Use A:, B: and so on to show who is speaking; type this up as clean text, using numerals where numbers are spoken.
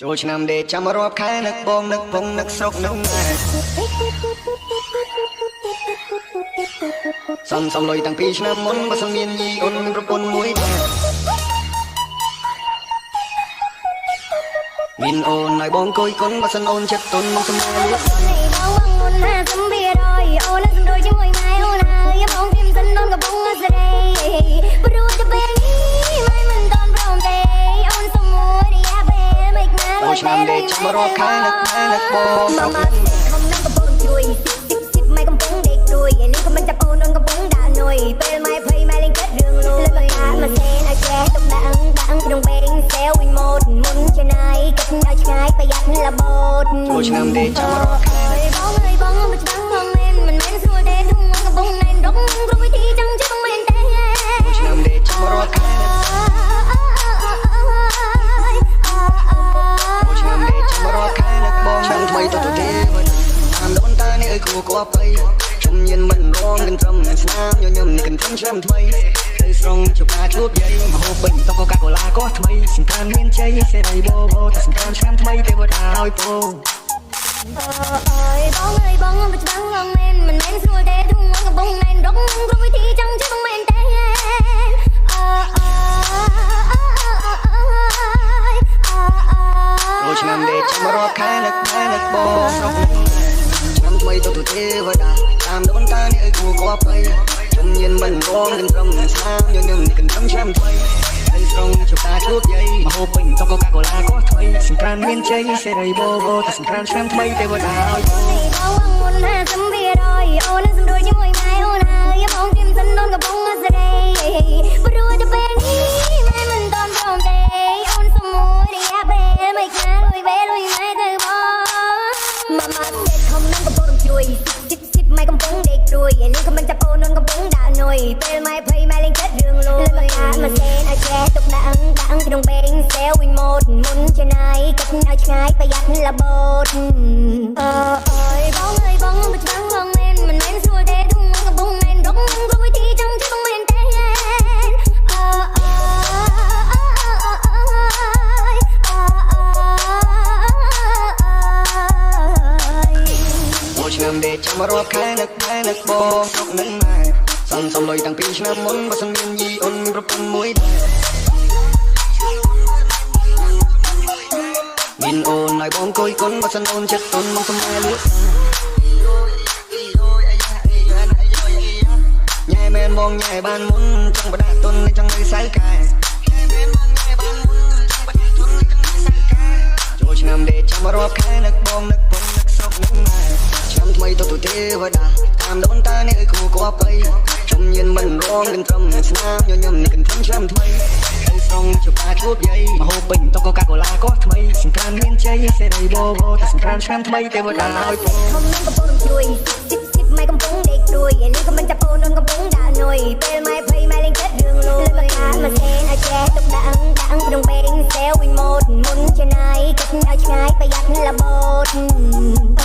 A: ចូលឆ្នាំដេកចាំរាប់ខែនឹកបងនឹកពងនឹកស្រុកនឹកម៉ែសំសំលុយតាំងពីឆ្នាំមុនបើសិនមានយីអូនមានប្រពន្ធមួយដែរមានអូនឲ្យបងគួយគុនបើសិនអូនចិត្តទុនមកសំណែលួច
B: បងបងមុនណាសំពីរយអូនសំដូចជាមួយម៉ែអូនហើយបងធៀមសិនអូនកំពុងសេរីព្រោះតែពេលនេះម៉ែមិនតន់ព្រមទេអូនសុំមួយរយៈពេលមិនណា
A: ចូលឆ្នាំដេកចាំរាប់ខែនឹកម៉ែនឹកបងស្រុក
B: មកខំនឹងកំពុងជួយស៊ីស៊ីម៉ែកំពុងដេកព្រួយលីក៏មិនចាប់អូនអូនកំពុងដាក់នុយពេលម៉ែភ័យម៉ែលេងគិតរឿងលុយមកកាមកសេនឲ្យចេះទុកដាក់ដាក់ក្នុងបេងសេវវិញម៉ូតមុនចំណាយគិតឲ្យឆ្ងាយប្រយ័ត្នលបោត
A: ចូលឆ្នាំដេកចាំរាប់ខែ
B: បងអើយបងមកច្បាំងបងមែនមិនមែនស្រួលទេទុំកំពុងណែនរកគ្រប់វិធីចង់ជិះបងមែនទេ
A: ចូលឆ្នាំដេកចាំរាប់ខែចូលឆ្នាំដេកចាំរាប់ខែនឹកបងឆ្នាំថ្មីទៅទៅទេតាមដូនតានេះអើយគួគួបៃខ្ញុំញៀនមិនរងកន្ត្រឹមស្នាមញញឹមនេះកន្ត្រឹមឆ្នាំថ្មីទៅស្រង់ជបាជួបយាយមហូបពេញតុកូកាកូឡាក៏ថ្មីសង្ក្រានមានជ័យសេរីបបោតែសង្ក្រានឆ្នាំថ្មីទេវតាឲ្យពោ
B: អើយបងអើយបងមកច្បាំងបងមែនមិនមែនស្រួលទេទុំកំពុងណែនរកគ្រប់វិធីចង់ជិះបងមែនទេអើអើ
A: ចូលឆ្នាំដេកចាំរាប់ខែនឹកម៉ែនឹកបងស្រុកឆ្នាំថ្មីទៅទៅទេវតាតាមដូនតានេះអើយគួគួបៃខ្ញុំញៀនមិនរងកន្ត្រឹមស្នាមញញឹមនេះកន្ត្រឹមឆ្នាំថ្មីទៅស្រង់ជបាជួបយាយមហូបពេញតុកូកាកូឡាក៏ថ្មីសង្ក្រានមានជ័យសេរីបបោតែសង្ក្រានឆ្នាំថ្មីទេវតាឲ្យពោ
B: បងមុនណាសំពីរយអូនសំដូចជាមួយម៉ែអូនហើយបងធៀមសិនអូនកំពុងសេរីព្រោះតែពេលនេះម៉ែមិនតន់ព្រមទេអូនសុំមួយរយៈពេលមិនខាលុយពេលលុយម៉ែទៅបងមកមកខំនឹងកំពុងជួយស៊ីស៊ីម៉ែកំពុងដេកព្រួយលីក៏មិនចាប់អូនអូនកំពុងដាក់នុយពេលម៉ែភ័យម៉ែលេងគិតរឿងលុយមកកាមកសេនឲ្យចេះទុកដាក់ដាក់ក្នុងបេងសេវវិញម៉ូតមុនចំណាយគិតឲ្យឆ្ងាយប្រយ័ត្នលបោតអើយបងអើយបងមកច្បាំងបងមែនមិនមែនស្រួលទេទុំកំពុងណែនរកគ្រប់វិធីចង់ជិះបងមែនទេអើអើ
A: ចូលឆ្នាំដេកចាំរាប់ខែនឹកម៉ែនឹកបងស្រុកនឹកម៉ែសំសំលុយតាំងពីឆ្នាំមុនបើសិនមានយីអូនមានប្រពន្ធមួយដែរមានអូនឲ្យបងគួយគុនបើសិនអូនចិត្តទុនមកសំណែលួចញ៉ែមែនបងញ៉ែបានមុនចង់បដាក់ទុនចង់នៅសៅកែចូលឆ្នាំដេកចាំរាប់ខែនឹកបងនឹកពុននឹកស្រុកនឹកម៉ែឆ្នាំថ្មីទៅទៅទេវតាតាមដូនតានេះអើយគួគួបៃខ្ញុំញៀនមិនរងកន្ត្រឹមស្នាមញញឹមនេះកន្ត្រឹមឆ្នាំថ្មីទៅស្រង់ជបាជួបយាយមហូបពេញតុកូកាកូឡាក៏ថ្មីសង្ក្រានមានជ័យសេរីបបោតែសង្ក្រានឆ្នាំថ្មីទេវតាឲ្យពោ
B: ខំនឹងកំពុងជួយស៊ីស៊ីម៉ែកំពុងដេកព្រួយលីក៏មិនចាប់អូនអូនកំពុងដាក់នុយពេលម៉ែភ័យម៉ែលេងគិតរឿងលុយមកកាមកសេនឲ្យចេះទុកដាក់ដាក់ក្នុងបេងសេវវិញម៉ូតមុនចំណាយគិតឲ្យឆ្ងាយប្រយ័ត្នលបោត